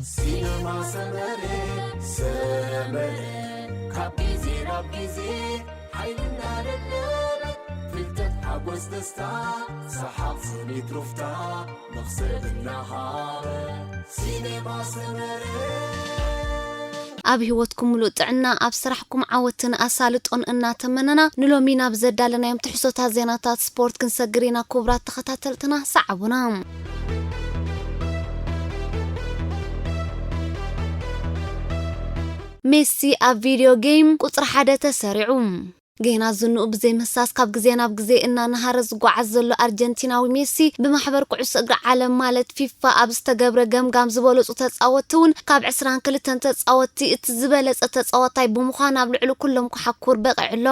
ሲነማ ሰመረ፣ ሰመረ፣ ካብ ግዜ ናብ ግዜ ሓይልና ደደበ፣ ፍልጠት፣ ሓጎስ፣ ደስታ፣ ሰሓቕ፣ ስኒት፣ ሩፍታ፣ መኽሰብ እናሃበ። ሲነማ ሰመረ። ኣብ ህይወትኩም ምሉእ ጥዕና፣ ኣብ ስራሕኩም ዓወትን ኣሳልጦን እናተመነና፣ ንሎሚ ናብ ዘዳለናዮም ትሕዝቶታት ዜናታት ስፖርት ክንሰግር ኢና። ክቡራት ተኸታተልትና፣ ሰዓቡና። ሜሲ ኣብ ቪድዮ ጌም ቁጽሪ ሓደ ተሰሪዑ። ጌና ዝንኡ ብዘይ ምህሳስ ካብ ግዜ ናብ ግዜ እናነሃረ ዝጓዓዝ ዘሎ ኣርጀንቲናዊ ሜሲ፣ ብማሕበር ኩዕሶ እግሪ ዓለም ማለት ፊፋ ኣብ ዝተገብረ ገምጋም ዝበለጹ ተጻወትቲ እውን ካብ ዕስራን ክልተን ተጻወትቲ እቲ ዝበለጸ ተጻዋታይ ብምዃን ኣብ ልዕሊ ኩሎም ክሓኩር በቒዑ ኣሎ።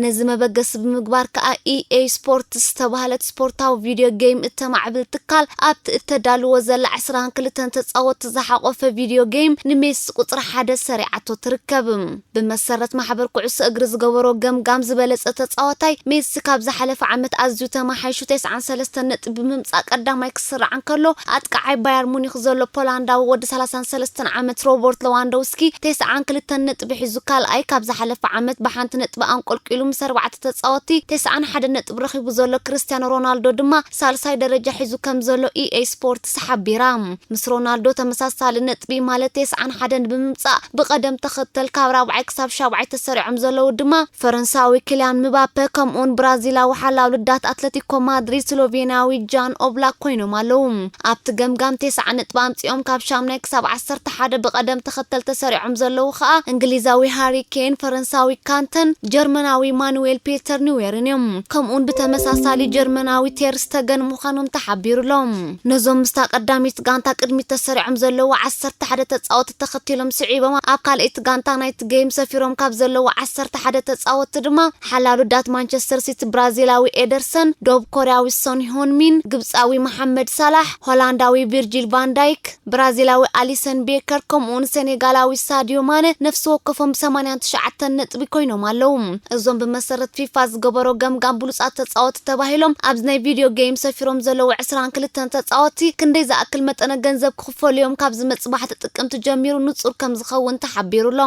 ነዚ መበገሲ ብምግባር ከኣ ኢኤ ስፖርትስ ዝተባህለት ስፖርታዊ ቪድዮ ጌም እተማዕብል ትካል ኣብቲ እተዳልዎ ዘላ ዕስራን ክልተን ተጻወትቲ ዝሓቖፈ ቪድዮ ጌም ንሜሲ ቁጽሪ ሓደ ሰሪዓቶ ትርከብ። ብመሰረት ማሕበር ኩዕሶ እግሪ ዝገበሮ ገምጋም፣ ዝበለጸ ተጻዋታይ ሜሲ ካብ ዝሓለፈ ዓመት ኣዝዩ ተመሓይሹ ተስዓን ሰለስተን ነጥቢ ብምምጻእ ቀዳማይ ክስራዕ እንከሎ፣ ኣጥቃዓይ ባየር ሙኒክ ዘሎ ፖላንዳዊ ወዲ ሰላሳን ሰለስተን ዓመት ሮበርት ሌዋንዶውስኪ ተስዓን ክልተን ነጥቢ ሒዙ ካልኣይ፣ ካብ ዝሓለፈ ዓመት ብሓንቲ ነጥቢ ኣንቆልቂሉ ምስ ኣርባዕተ ተጻወትቲ ተስዓን ሓደ ነጥቢ ረኺቡ ዘሎ ክርስቲያኖ ሮናልዶ ድማ ሳልሳይ ደረጃ ሒዙ ከም ዘሎ ኢኤ ስፖርትስ ሓቢራ። ምስ ሮናልዶ ተመሳሳሊ ነጥቢ ማለት ተስዓን ሓደን ብምምጻእ ብቐደም ተኸተል ካብ ራብዓይ ክሳብ ሻብዓይ ተሰሪዖም ዘለዉ ድማ ፈረንሳዊ ኪልያን ምባፐ ከምኡውን ብራዚላዊ ሓላው ልዳት ኣትለቲኮ ማድሪድ ስሎቬንያዊ ጃን ኦብላክ ኮይኖም ኣለዉ። ኣብቲ ገምጋም ተስዓ ነጥቢ ኣምጺኦም ካብ ሻምናይ ክሳብ ዓሰርተ ሓደ ብቐደም ተኸተል ተሰሪዖም ዘለዉ ኸኣ እንግሊዛዊ ሃሪ ኬን፣ ፈረንሳዊ ካንተን፣ ጀርመናዊ ማኑዌል ፔተር ኒዌርን እዮም። ከምኡውን ብተመሳሳሊ ጀርመናዊ ቴር ስተገን ምዃኖም ተሓቢሩሎም። ነዞም ምስታ ቀዳሚት ጋንታ ቅድሚት ተሰሪዖም ዘለዉ ዓሰርተ ሓደ ተጻወትቲ ተኸቲሎም ስዒቦም ኣብ ካልኣይቲ ጋንታ ናይቲ ጌም ሰፊሮም ካብ ዘለዉ ዓሰርተ ሓደ ተጻወትቲ ድማ ሓላሉ ዳት ማንቸስተር ሲቲ ብራዚላዊ ኤደርሰን፣ ደቡብ ኮርያዊ ሶን ሆን ሚን፣ ግብጻዊ መሓመድ ሳላሕ፣ ሆላንዳዊ ቪርጂል ቫን ዳይክ፣ ብራዚላዊ ኣሊሰን ቤከር ከምኡውን ሴኔጋላዊ ሳዲዮ ማነ ነፍሲ ወከፎም ብሰማንያን ትሽዓተን ነጥቢ ኮይኖም ኣለዉ። እዞም ብመሰረት ፊፋ ዝገበሮ ገምጋም ብሉጻት ተጻወቲ ተባሂሎም ኣብዚ ናይ ቪድዮ ጌም ሰፊሮም ዘለዉ ዕስራን ክልተን ተጻወቲ ክንደይ ዝኣክል መጠነ ገንዘብ ክኽፈሉ እዮም ካብ ዝመጽእ ባሕቲ ጥቅምቲ ጀሚሩ ንጹር ከም ዝኸውን ተሓቢሩ ኣሎ።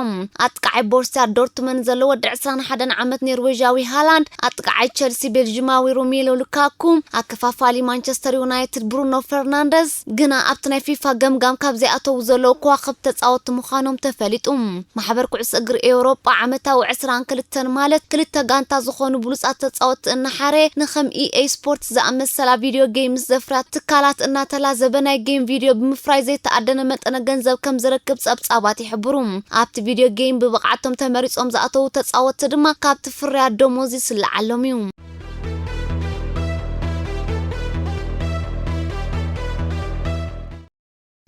ኣጥቃዓይ ቦርስያ ዶርትመን ዘሎ ወዲ ዕስራን ሓደን ዓመት ኔርዌዥያዊ ሃላንድ፣ ኣጥቃዓይ ቸልሲ ቤልዥማዊ ሮሜሎ ሉካኩ፣ ኣከፋፋሊ ማንቸስተር ዩናይትድ ብሩኖ ፈርናንደዝ ግና ኣብቲ ናይ ፊፋ ገምጋም ካብ ዘይኣተዉ ዘለዉ ከዋኽብቲ ተጻወትቲ ምዃኖም ተፈሊጡ። ማሕበር ኩዕሶ እግሪ ኤውሮጳ ዓመታዊ ዕስራን ክልተን ማለት ክልተ ጋንታ ዝኾኑ ብሉጻት ተጻወትቲ እናሓረየ ንከም ኢኤ ስፖርት ዝኣመሰላ ቪድዮ ጌምስ ዘፍርያ ትካላት እናተላዘበ ናይ ጌም ቪድዮ ብምፍራይ ዘይተኣደነ መጠነ ገንዘብ ከም ዝረክብ ጸብጻባት ይሕብሩ። ኣብቲ ቪድዮ ጌም ብብቕዓቶም ተመሪጾም ዝኣተዉ ተጻወትቲ ድማ ካብቲ ፍርያት ደሞዝ ይስልዓሎም እዩ።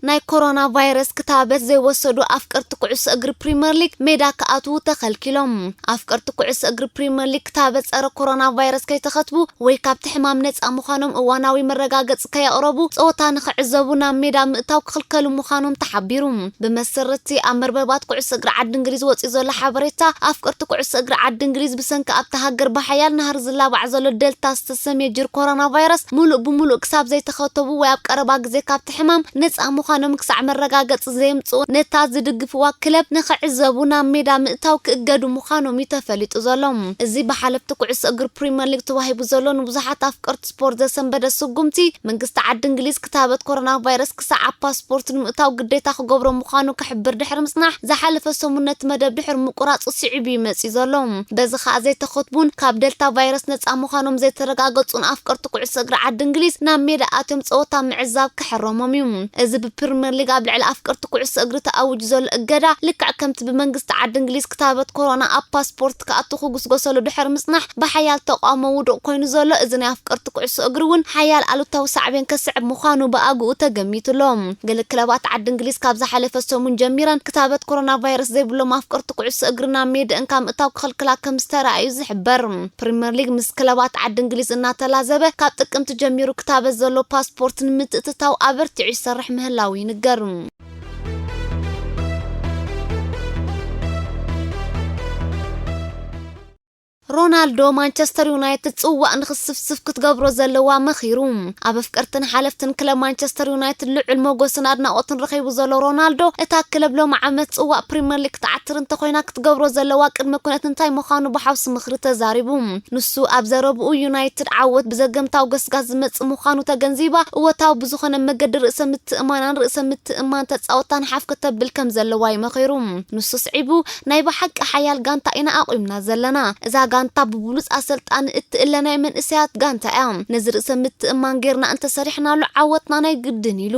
ናይ ኮሮና ቫይረስ ክታበት ዘይወሰዱ ኣፍቀርቲ ኩዕሶ እግሪ ፕሪምየር ሊግ ሜዳ ክኣትዉ ተኸልኪሎም። ኣፍቀርቲ ኩዕሶ እግሪ ፕሪምየር ሊግ ክታበት ጸረ ኮሮና ቫይረስ ከይተኸትቡ ወይ ካብቲ ሕማም ነጻ ምዃኖም እዋናዊ መረጋገጺ ከየቕረቡ ጸወታ ንኽዕዘቡ ናብ ሜዳ ምእታው ክኽልከሉ ምዃኖም ተሓቢሩ። ብመሰረትቲ ኣብ መርበባት ኩዕሶ እግሪ ዓዲ እንግሊዝ ወጺኡ ዘሎ ሓበሬታ፣ ኣፍቀርቲ ኩዕሶ እግሪ ዓዲ እንግሊዝ ብሰንኪ ኣብታ ሃገር ብሓያል ናህሪ ዝላባዕ ዘሎ ደልታ ዝተሰምየ ጅር ኮሮና ቫይረስ ሙሉእ ብሙሉእ ክሳብ ዘይተኸተቡ ወይ ኣብ ቀረባ ግዜ ካብቲ ሕማም ነጻ ምዃኖም ክሳዕ መረጋገጺ ዘየምጽኡ ነታ ዝድግፍዋ ክለብ ንኽዕዘቡ ናብ ሜዳ ምእታው ክእገዱ ምዃኖም እዩ ተፈሊጡ ዘሎ። እዚ ብሓለፍቲ ኩዕሶ እግሪ ፕሪምየር ሊግ ተዋሂቡ ዘሎ ንብዙሓት ኣፍቀርቲ ስፖርት ዘሰንበደ ስጉምቲ፣ መንግስቲ ዓዲ እንግሊዝ ክታበት ኮሮና ቫይረስ ክሳዕ ኣብ ፓስፖርት ንምእታው ግዴታ ክገብሮ ምዃኑ ክሕብር ድሕሪ ምጽናሕ፣ ዝሓለፈ ሰሙን ነቲ መደብ ድሕሪ ምቁራጹ ስዒቡ እዩ መጺኡ ዘሎ። በዚ ኸኣ ዘይተኸትቡን ካብ ደልታ ቫይረስ ነጻ ምዃኖም ዘይተረጋገጹን ኣፍቀርቲ ኩዕሶ እግሪ ዓዲ እንግሊዝ ናብ ሜዳ ኣትዮም ጸወታ ምዕዛብ ክሕረሞም እዩ። እዚ ብፕሪምየር ሊግ ኣብ ልዕሊ ኣፍቀርቲ ኩዕሶ እግሪ ተኣዊጁ ዘሎ እገዳ፣ ልክዕ ከምቲ ብመንግስቲ ዓዲ እንግሊዝ ክታበት ኮሮና ኣብ ፓስፖርት ክኣቱ ክጉስጎሰሉ ድሕሪ ምጽናሕ፣ ብሓያል ተቃውሞ ውዱቕ ኮይኑ ዘሎ እዚ ናይ ኣፍቀርቲ ኩዕሶ እግሪ እውን ሓያል ኣሉታዊ ሳዕቤን ከስዕብ ምዃኑ ብኣግኡ ተገሚቱ ኣሎ። ገለ ክለባት ዓዲ እንግሊዝ ካብ ዝሓለፈ ሰሙን ጀሚረን ክታበት ኮሮና ቫይረስ ዘይብሎም ኣፍቀርቲ ኩዕሶ እግሪ ናብ ሜድአን ካብ ምእታው ክኽልክላ ከም ዝተራእዩ ዝሕበር። ፕሪምየር ሊግ ምስ ክለባት ዓዲ እንግሊዝ እናተላዘበ ካብ ጥቅምቲ ጀሚሩ ክታበት ዘሎ ፓስፖርት ንምትእትታው ኣበርቲዑ ይሰርሕ ምህላው ይንገር። ሮናልዶ ማንቸስተር ዩናይትድ ጽዋእ ንኽስፍስፍ ክትገብሮ ዘለዋ መኺሩ። ኣብ ኣፍቀርትን ሓለፍትን ክለብ ማንቸስተር ዩናይትድ ልዑል ሞገስን ኣድናቖትን ረኺቡ ዘሎ ሮናልዶ፣ እታ ክለብ ሎሚ ዓመት ጽዋእ ፕሪምየር ሊግ ክትዓትር እንተኾይና ክትገብሮ ዘለዋ ቅድመ ኩነት እንታይ ምዃኑ ብሓውሲ ምኽሪ ተዛሪቡ። ንሱ ኣብ ዘረብኡ፣ ዩናይትድ ዓወት ብዘገምታዊ ገስጋስ ዝመጽእ ምዃኑ ተገንዚባ፣ እወታዊ ብዝኾነ መገዲ ርእሰ ምትእማናን ርእሰ ምትእማን ተጻወታን ሓፍ ከተብል ከም ዘለዋ ይመኺሩ። ንሱ ስዒቡ፣ ናይ ብሓቂ ሓያል ጋንታ ኢና ኣቑምና ዘለና። እዛ ጋንታ ብብሉጽ ኣሰልጣኒ እትእለ ናይ መንእሰያት ጋንታ እያ። ነዚ ርእሰ ምትእማን ጌርና እንተሰሪሕናሉ ዓወትና ናይ ግድን ኢሉ።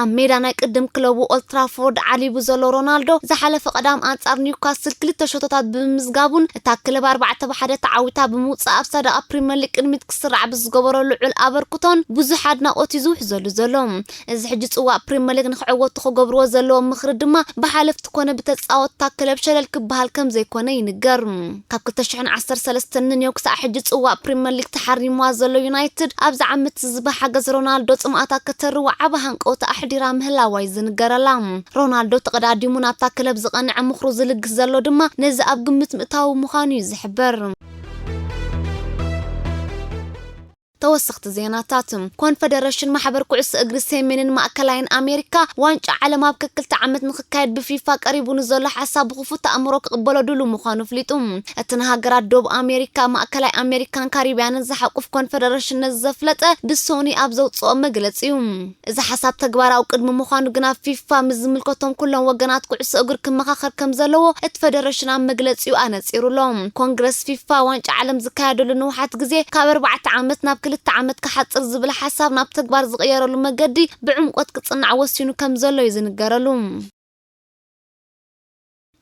ኣብ ሜዳ ናይ ቅድም ክለቡ ኦልትራፎርድ ዓሊቡ ዘሎ ሮናልዶ፣ ዝሓለፈ ቀዳም ኣንጻር ኒውካስል ክልተ ሸቶታት ብምምዝጋቡን እታ ክለብ ኣርባዕተ ብ ሓደ ተዓዊታ ብምውጻእ ኣብ ሳደቓ ፕሪምየር ሊግ ቅድሚት ክስራዕ ብዝገበሮ ልዑል ኣበርክቶን ብዙሕ ኣድናቖት እዩ ዝውሕዘሉ ዘሎ። እዚ ሕጂ ጽዋእ ፕሪምየር ሊግ ንኽዕወቱ ክገብርዎ ዘለዎም ምኽሪ ድማ ብሓለፍቲ ኮነ ብተጻወትታ ክለብ ሸለል ክበሃል ከም ዘይኮነ ይንገር። ካብ ክልተ ሽሕን ዓሰርተ ሰለስተን ንኔው ክሳዕ ሕጂ ጽዋእ ፕሪምየር ሊግ ተሓሪምዋ ዘሎ ዩናይትድ፣ ኣብዚ ዓመት እዚ ብሓገዝ ሮናልዶ ጽምኣታ ከተርዋ ዓቢ ሃንቀውታ ኣሕዲራ ምህላዋ እዩ ዝንገረላ። ሮናልዶ ተቐዳዲሙ ናብታ ክለብ ዝቐንዐ ምኽሩ ዝልግስ ዘሎ ድማ ነዚ ኣብ ግምት ምእታዉ ምዃኑ እዩ ዝሕበር። ተወሰኽቲ ዜናታት። ኮንፈደረሽን ማሕበር ኩዕሶ እግሪ ሰሜንን ማእከላይን ኣሜሪካ ዋንጫ ዓለም ኣብ ክልተ ዓመት ንኽካየድ ብፊፋ ቀሪቡ ንዘሎ ሓሳብ ብኽፉት ኣእምሮ ክቕበሎ ድሉ ምዃኑ ኣፍሊጡ። እቲ ንሃገራት ደቡብ ኣሜሪካ፣ ማእከላይ ኣሜሪካን ካሪብያንን ዝሓቁፍ ኮንፈደረሽን ነዚ ዘፍለጠ ብሶኒ ኣብ ዘውፅኦ መግለፂ እዩ። እዚ ሓሳብ ተግባራዊ ቅድሚ ምዃኑ ግና ፊፋ ምስ ዝምልከቶም ኩሎም ወገናት ኩዕሶ እግሪ ክመኻኸር ከም ዘለዎ እቲ ፈደረሽን ኣብ መግለፂኡ ኣነፂሩ ኣሎ። ኮንግረስ ፊፋ ዋንጫ ዓለም ዝካየደሉ ንውሓት ግዜ ካብ ኣርባዕተ ዓመት ናብ ክልተ ዓመት ክሓፅር ዝብል ሓሳብ ናብ ተግባር ዝቕየረሉ መገዲ ብዕምቆት ክፅናዕ ወሲኑ ከም ዘሎ እዩ ዝንገረሉ።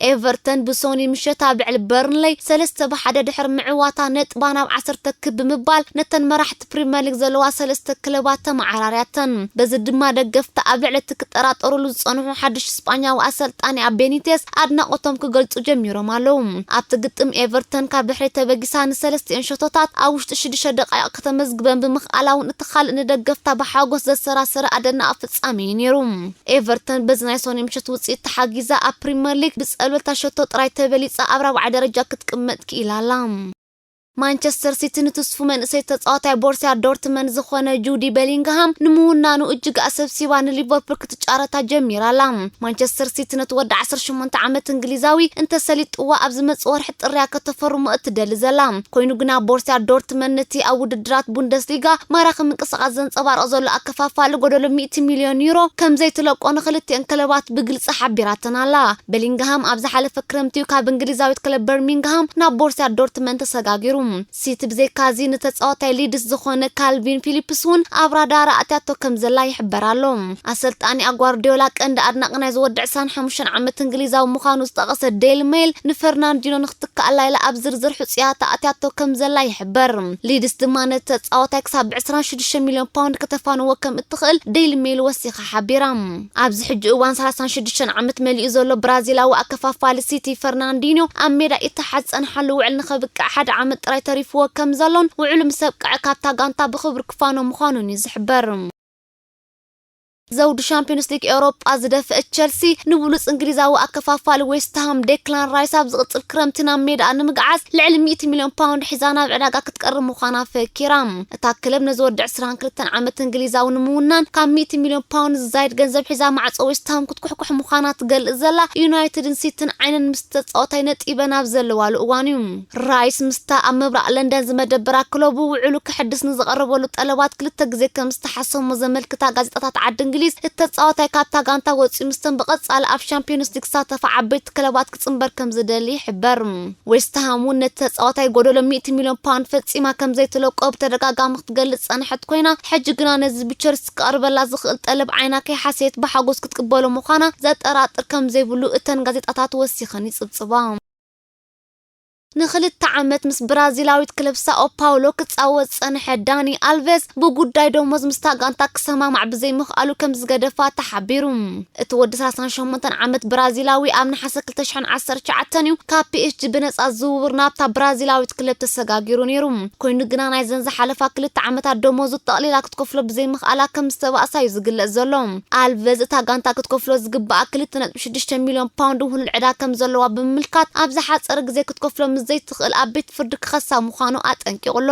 ኤቨርተን ብሶኒ ምሸት ኣብ ልዕሊ በርንለይ ሰለስተ ብ ሓደ ድሕሪ ምዕዋታ ነጥባ ናብ ዓሰርተ ክብ ብምባል ነተን መራሕቲ ፕሪምየር ሊግ ዘለዋ ሰለስተ ክለባት ተመዓራርያተን። በዚ ድማ ደገፍቲ ኣብ ልዕሊ እቲ ክጠራጠሩሉ ዝጸንሑ ሓድሽ ስጳኛዊ ኣሰልጣኒ ኣብ ቤኒቴስ ኣድናቖቶም ክገልጹ ጀሚሮም ኣለዉ። ኣብቲ ግጥም ኤቨርተን ካብ ድሕሪ ተበጊሳ ንሰለስቲኤን ሸቶታት ኣብ ውሽጢ ሽዱሽተ ደቃይቕ ከተመዝግበን ብምኽኣላ እውን እቲ ካልእ ንደገፍታ ብሓጎስ ዘሰራሰረ ኣደናቒ ፍጻሜ እዩ ነይሩ። ኤቨርተን በዚ ናይ ሶኒ ምሸት ውጽኢት ተሓጊዛ ኣብ ፕሪምየር ሊግ ብጸብለልታ ሸቶ ጥራይ ተበሊጻ ኣብ ራብዓይ ደረጃ ክትቅመጥ ክኢላ ኣላ። ማንቸስተር ሲቲ ንትስፉ መንእሰይ ተጻዋታይ ቦርሲያ ዶርትመንድ ዝኾነ ጁዲ ቤሊንግሃም ንምውናኑ እጅግ ኣሰብሲባ ንሊቨርፑል ክትጫረታ ጀሚራ ኣላ። ማንቸስተር ሲቲ ነቲ ወዲ ዓሰርተ ሸሞንተ ዓመት እንግሊዛዊ እንተሰሊጥዋ ኣብ ዝመጽእ ወርሒ ጥርያ ከተፈርሞ እትደሊ ዘላ። ኮይኑ ግና ቦርሲያ ዶርትመንድ ነቲ ኣብ ውድድራት ቡንደስሊጋ ማራኺ ምንቅስቓስ ዘንጸባርቕ ዘሎ ኣከፋፋሊ ጎደሎ ሚእቲ ሚልዮን ዩሮ ከም ዘይትለቆ ንኽልቲኤን ክለባት ብግልጺ ሓቢራተን ኣላ። ቤሊንግሃም ኣብ ዝሓለፈ ክረምቲ እዩ ካብ እንግሊዛዊት ክለብ በርሚንግሃም ናብ ቦርሲያ ዶርትመንድ ተሰጋጊሩ። ሲቲ ብዘይካዚ ንተጻዋታይ ሊድስ ዝኾነ ካልቪን ፊሊፕስ እውን ኣብ ራዳራ ኣትያቶ ከም ዘላ ይሕበር ኣሎ። ኣሰልጣኒኣ ጓርዲዮላ ቀንዲ ኣድናቒ ናይዚ ወዲ ዕስራን ሓሙሽተን ዓመት እንግሊዛዊ ምዃኑ ዝጠቐሰ ዴይሊ ሜይል ንፈርናንዲኖ ንክትክኣላ ኢላ ኣብ ዝርዝር ሕጹያት ኣትያቶ ከም ዘላ ይሕበር። ሊድስ ድማ ነቲ ተጻዋታይ ክሳብ ብ ዕስራን ሽዱሽተ ሚልዮን ፓውንድ ከተፋንዎ ከም እትኽእል ዴይሊ ሜይል ወሲኻ ሓቢራ። ኣብዚ ሕጂ እዋን ሰላሳን ሽዱሽተን ዓመት መሊኡ ዘሎ ብራዚላዊ ኣከፋፋሊ ሲቲ ፈርናንዲኖ ኣብ ሜዳ ኢተሓድ ዝጸንሓሉ ውዕል ንኸብቅዕ ሓደ ዓመት ጥራይ ተሪፍዎ ከም ዘሎን ውዕሉ ምስ ኣብቅዐ ካብታ ጋንታ ብኽብሪ ክፋኖ ምዃኑን እዩ ዝሕበር። ዘውዲ ሻምፒዮንስ ሊግ ኤውሮጳ ዝደፍአት ቸልሲ ንብሉጽ እንግሊዛዊ ኣከፋፋሊ ዌስትሃም ዴክላን ራይስ ኣብ ዝቕጽል ክረምቲ ናብ ሜዳኣ ንምግዓዝ ልዕሊ ሚእቲ ሚልዮን ፓውንድ ሒዛ ናብ ዕዳጋ ክትቀርብ ምዃና ፈኪራ። እታ ክለብ ነዚ ወዲ ዕስራን ክልተን ዓመት እንግሊዛዊ ንምውናን ካብ ሚእቲ ሚልዮን ፓውንድ ዝዛይድ ገንዘብ ሒዛ ማዕጾ ዌስትሃም ክትኩሕኩሕ ምዃና ትገልጽ ዘላ ዩናይትድን ሲቲን ዓይነን ምስ ተጻዋታይ ነጢበን ኣብ ዘለዋሉ እዋን እዩ። ራይስ ምስታ ኣብ ምብራቕ ለንደን ዝመደበራ ክለቡ ውዕሉ ክሕድስ ንዝቐረበሉ ጠለባት ክልተ ግዜ ከም ዝተሓሰሞ ዘመልክታ ጋዜጣታት ዓዲ እንግሊዝ፣ እቲ ተጻዋታይ ካብታ ጋንታ ወጺኡ ምስተን ብቐጻሊ ኣብ ሻምፒዮንስ ሊግ ዝሳተፋ ዓበይቲ ክለባት ክጽንበር ከም ዝደሊ ይሕበር። ዌስትሃም እውን ነቲ ተጻዋታይ ጎደሎ ሚእቲ ሚልዮን ፓውንድ ፈጺማ ከም ዘይትለቆ ብተደጋጋሚ ክትገልጽ ጸንሐት ኮይና፣ ሕጂ ግና ነዚ ብቸልሲ ክቐርበላ ዝኽእል ጠለብ ዓይና ከይሓሰየት ብሓጎስ ክትቅበሎ ምዃና ዘጠራጥር ከም ዘይብሉ እተን ጋዜጣታት ወሲኸን ይጽብጽባ። ንኽልተ ዓመት ምስ ብራዚላዊት ክለብ ሳኦ ፓውሎ ክጻወት ዝጸንሐ ዳኒ ኣልቬዝ ብጉዳይ ደሞዝ ምስታ ጋንታ ክሰማማዕ ብዘይምኽኣሉ ከም ዝገደፋ ተሓቢሩ። እቲ ወዲ ሰላሳን ሸሞንተን ዓመት ብራዚላዊ ኣብ ነሓሰ ክልተ ሽሕን ዓሰርተ ትሽዓተን እዩ ካብ ፒኤስጂ ብነጻ ዝውውር ናብታ ብራዚላዊት ክለብ ተሰጋጊሩ ነይሩ። ኮይኑ ግና ናይዘን ዝሓለፋ ክልተ ዓመታት ደሞዙ ጠቕሊላ ክትከፍሎ ብዘይምኽኣላ ከም ዝተባእሳ እዩ ዝግለጽ ዘሎ። ኣልቨዝ እታ ጋንታ ክትከፍሎ ዝግባኣ ክልተ ነጥቢ ሽዱሽተ ሚልዮን ፓውንድ ውህሉል ዕዳ ከም ዘለዋ ብምምልካት ኣብ ዝሓጸረ ግዜ ክትከፍሎ ዘይትኽእል ኣብ ቤት ፍርዲ ክኸሳ ምዃኑ ኣጠንቂቑ ኣሎ።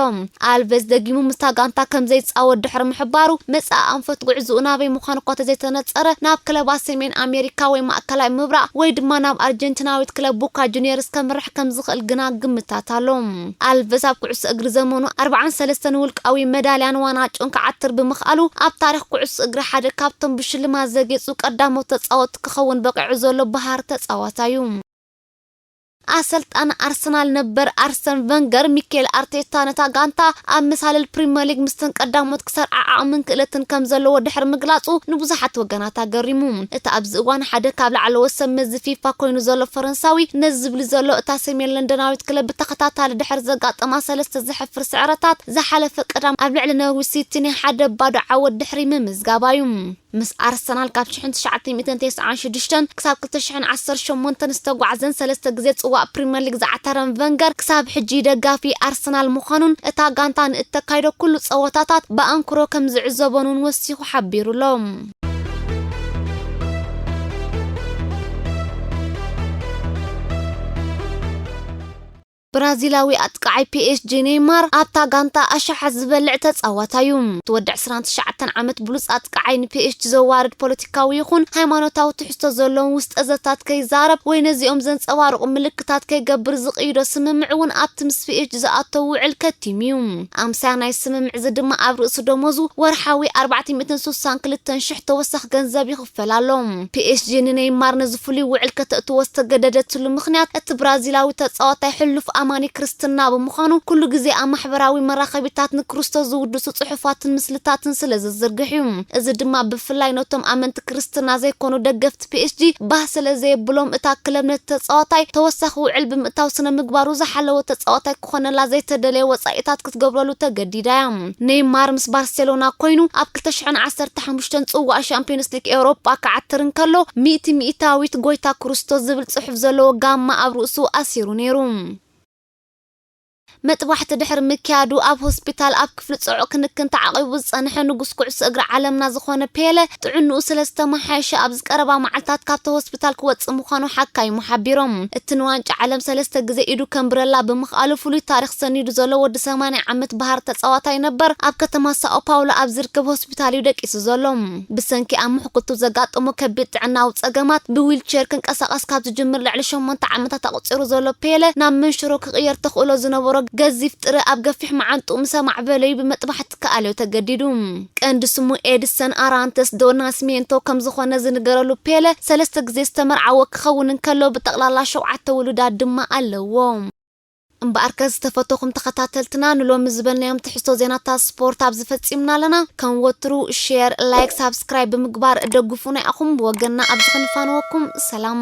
ኣልቨዝ ደጊሙ ምስታ ጋንታ ከም ዘይጻወት ድሕሪ ምሕባሩ፣ መጻኢ ኣንፈት ጉዕዝኡ ናበይ ምዃኑ እኳ ተዘይተነጸረ፣ ናብ ክለባት ሰሜን ኣሜሪካ ወይ ማእከላይ ምብራቕ ወይ ድማ ናብ ኣርጀንቲናዊት ክለብ ቦካ ጁኒየርስ ከምርሕ ከም ዝኽእል ግና ግምታት ኣሎ። ኣልቨዝ ኣብ ኩዕሶ እግሪ ዘመኑ ኣርባዓን ሰለስተን ውልቃዊ መዳልያን ዋንጫን ክዓትር ብምኽኣሉ፣ ኣብ ታሪኽ ኩዕሶ እግሪ ሓደ ካብቶም ብሽልማት ዘጌጹ ቀዳሞት ተጻወትቲ ክኸውን በቒዑ ዘሎ በሃር ተጻዋታይ እዩ። ኣሰልጣኒ ኣርሰናል ነበር ኣርሰን ቨንገር፣ ሚኬል ኣርቴታ ነታ ጋንታ ኣብ መሳልል ፕሪምየር ሊግ ምስተን ቀዳሞት ክሰርዓ ዓቕምን ክእለትን ከም ዘለዎ ድሕሪ ምግላጹ ንብዙሓት ወገናት ኣገሪሙ። እቲ ኣብዚ እዋን ሓደ ካብ ላዕለዎት ሰብ መዚ ፊፋ ኮይኑ ዘሎ ፈረንሳዊ፣ ነዚ ዝብሊ ዘሎ እታ ሰሜን ለንደናዊት ክለብ ብተኸታታሊ ድሕሪ ዘጋጠማ ሰለስተ ዘሕፍር ስዕረታት ዝሓለፈ ቀዳም ኣብ ልዕሊ ኖርዊች ሲቲ ናይ ሓደ ባዶ ዓወት ድሕሪ ምምዝጋባ እዩ። ምስ ኣርሰናል ካብ ሽሕን ትሽዓተ ሚእትን ተስዓን ሽዱሽተን ክሳብ ክልተ ሽሕን ዓሰርተ ሸሞንተን ዝተጓዕዘን ሰለስተ ግዜ ጽዋእ ፕሪምየር ሊግ ዝዓተረን ቨንገር ክሳብ ሕጂ ደጋፊ ኣርሰናል ምዃኑን እታ ጋንታ ንእተካይዶ ኩሉ ጸወታታት ብኣንክሮ ከም ዝዕዘቦን እውን ወሲኹ ሓቢሩ ኣሎ። ብራዚላዊ ኣጥቃዓይ ፒኤስጂ ኔይማር ኣብታ ጋንታ ኣሽሓት ዝበልዕ ተጻዋታይ እዩ። እቲ ወዲ ዕስራን ትሽዓተን ዓመት ብሉጽ ኣጥቃዓይ ንፒኤስጂ ዘዋርድ ፖለቲካዊ ይኹን ሃይማኖታዊ ትሕዝቶ ዘለዎም ውስጠ ዘታት ከይዛረብ ወይ ነዚኦም ዘንጸባርቑ ምልክታት ከይገብር ዝቕይዶ ስምምዕ እውን ኣብቲ ምስ ፒኤስጂ ዝኣተው ውዕል ከቲሙ እዩ። ኣምሳያ ናይ ስምምዕ እዚ ድማ ኣብ ርእሲ ደሞዙ ወርሓዊ ኣርባዕተ ሚእትን ስሳን ክልተን ሽሕ ተወሳኺ ገንዘብ ይኽፈል ኣሎ። ፒኤስጂ ንኔይማር ነዚ ፍሉይ ውዕል ከተእትዎ ዝተገደደትሉ ምኽንያት እቲ ብራዚላዊ ተጻዋታይ ሕሉፍ ኣማኒ ክርስትና ብምዃኑ ኩሉ ግዜ ኣብ ማሕበራዊ መራኸቢታት ንክርስቶስ ዝውድሱ ጽሑፋትን ምስልታትን ስለ ዝዝርግሕ እዩ። እዚ ድማ ብፍላይ ነቶም ኣመንቲ ክርስትና ዘይኮኑ ደገፍቲ ፒኤስጂ ባህ ስለ ዘየብሎም እታ ክለብ ነቲ ተጻዋታይ ተወሳኺ ውዕል ብምእታው ስነ ምግባሩ ዝሓለወ ተጻዋታይ ክኾነላ ዘይተደለየ ወጻኢታት ክትገብረሉ ተገዲዳ እያ። ኔይማር ምስ ባርሴሎና ኮይኑ ኣብ ክልተ ሽሕን ዓሰርተ ሓሙሽተን ጽዋእ ሻምፒዮንስ ሊግ ኤውሮጳ ክዓትር እንከሎ፣ ሚእቲ ሚእታዊት ጎይታ ክርስቶስ ዝብል ጽሑፍ ዘለዎ ጋማ ኣብ ርእሱ ኣሲሩ ነይሩ። መጥባሕቲ ድሕሪ ምክያዱ ኣብ ሆስፒታል ኣብ ክፍሊ ጽዑቕ ክንክን ተዓቒቡ ዝጸንሐ ንጉስ ኩዕሶ እግሪ ዓለምና ዝኾነ ፔለ ጥዕንኡ ስለ ዝተመሓየሸ ኣብዚ ቀረባ መዓልታት ካብቲ ሆስፒታል ክወጽእ ምዃኑ ሓካይሙ ሓቢሮም። እቲ ንዋንጫ ዓለም ሰለስተ ግዜ ኢዱ ከንብረላ ብምኽኣሉ ፍሉይ ታሪኽ ሰኒዱ ዘሎ ወዲ ሰማንያ ዓመት በሃር ተጻዋታይ ነበር ኣብ ከተማ ሳኦ ፓውሎ ኣብ ዝርከብ ሆስፒታል እዩ ደቂሱ ዘሎ። ብሰንኪ ኣብ ምሕኩቱ ዘጋጠሞ ከቢድ ጥዕናዊ ጸገማት ብዊልቸር ክንቀሳቐስ ካብ ዝጅምር ልዕሊ ሸሞንተ ዓመታት ኣቑጺሩ ዘሎ ፔለ ናብ መንሽሮ ክቕየር ተኽእሎ ዝነበሮ ገዚፍ ጥረ ኣብ ገፊሕ መዓንጥኡ ምስ ኣማዕበለዩ ብመጥባሕቲ ክኣልዮ ተገዲዱ። ቀንዲ ስሙ ኤድሰን ኣራንተስ ዶ ናስሜንቶ ከም ዝኾነ ዝንገረሉ ፔለ ሰለስተ ግዜ ዝተመርዓወ ክኸውን እንከሎ ብጠቕላላ ሸውዓተ ውሉዳት ድማ ኣለዎ። እምበኣርከ ዝተፈተኹም ተኸታተልትና ንሎሚ ዝበልናዮም ትሕዝቶ ዜናታት ስፖርት ኣብዚ ፈጺምና ኣለና። ከም ወትሩ ሼር፣ ላይክ፣ ሳብስክራይብ ብምግባር ደግፉና ኢኹም። ብወገንና ኣብዚ ክንፋንወኩም ሰላም።